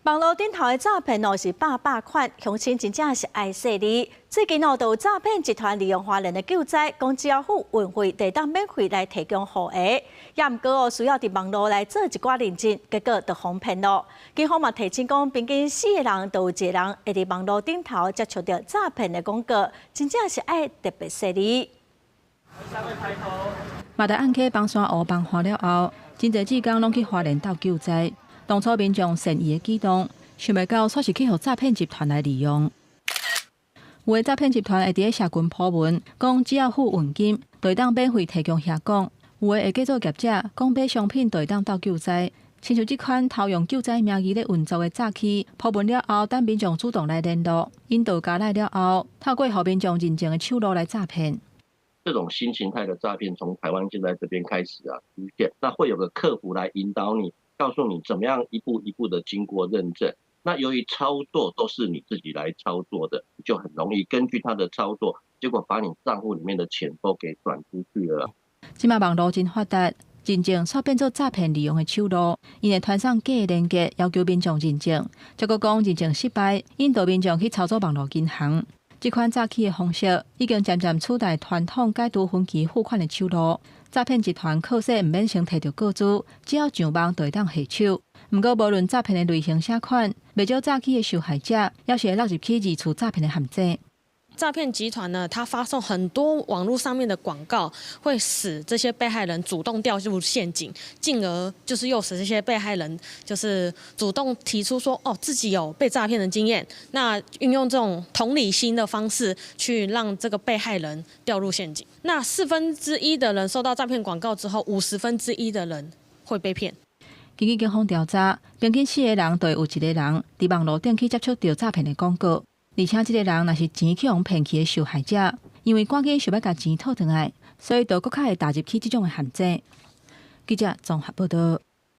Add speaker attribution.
Speaker 1: 網路頂頭的詐騙哦是百百款，鄉親真正是愛細膩。最近哦，就有詐騙集團利用花蓮的救災，講只要付運費，就會當免費來提供予下。也毋過哦，需要佇網路來做一寡認證，結果就予騙咯。警方嘛提醒講，平均四個人就有一個人會佇網路頂頭接觸著詐騙的廣告，真正是愛特別細膩。
Speaker 2: 馬達暗溪崩山湖崩岸了後，真濟志工攏去花蓮鬥救災。當初民眾善意的舉動，想袂到煞是去予詐騙集團來利用。有的詐騙集團會佇咧社群 po 文，講只要付運金，就會當免費提供遐講；有的會假做業者，講買商品就會當鬥救災。親像這款偷用救災名義咧運作的詐欺，鋪文了後，等民眾主動來聯絡，引導加來了後，透過予民眾認證的手路來詐騙。
Speaker 3: 這種新形態的詐騙從台灣現在這邊開始啊出現，那會有個客服來引導你，告訴你怎麼樣一步一步的經過認證。那由於操作都是你自己來操作的，就很容易根據他的操作，結果把你賬戶裡面的錢都給轉出去了。
Speaker 2: 這馬網路真發達，認證煞變做詐騙利用的手路，𪜶會傳送假的連結，要求民眾認證，結果講認證失敗，引導民眾去操作網路銀行。這款詐欺的方式已經漸漸取代傳統解除分期付款的手路。詐騙集團靠勢毋免先提著個資，只要上網就會當下手。毋過，無論詐騙的類型啥款，袂少詐欺的受害者，猶是會落入去二次詐騙的陷阱。
Speaker 4: 詐騙集團呢，他發送很多網絡上面的廣告，會使這些被害人主動掉入陷阱，進而就是誘使這些被害人就是主動提出說，哦，自己有被詐騙的經驗，那運用這種同理心的方式去讓這個被害人掉入陷阱。那1/4的人收到詐騙廣告之後，1/50的人會被騙。
Speaker 2: 根據警方調查，平均四個人就會有一個人佇網路頂去接觸著詐騙的廣告。而且這個人若是錢去予騙去的受害者，因為趕緊想欲共錢討轉來，所以就閣較會踏入去這種的陷阱。記者綜合報導。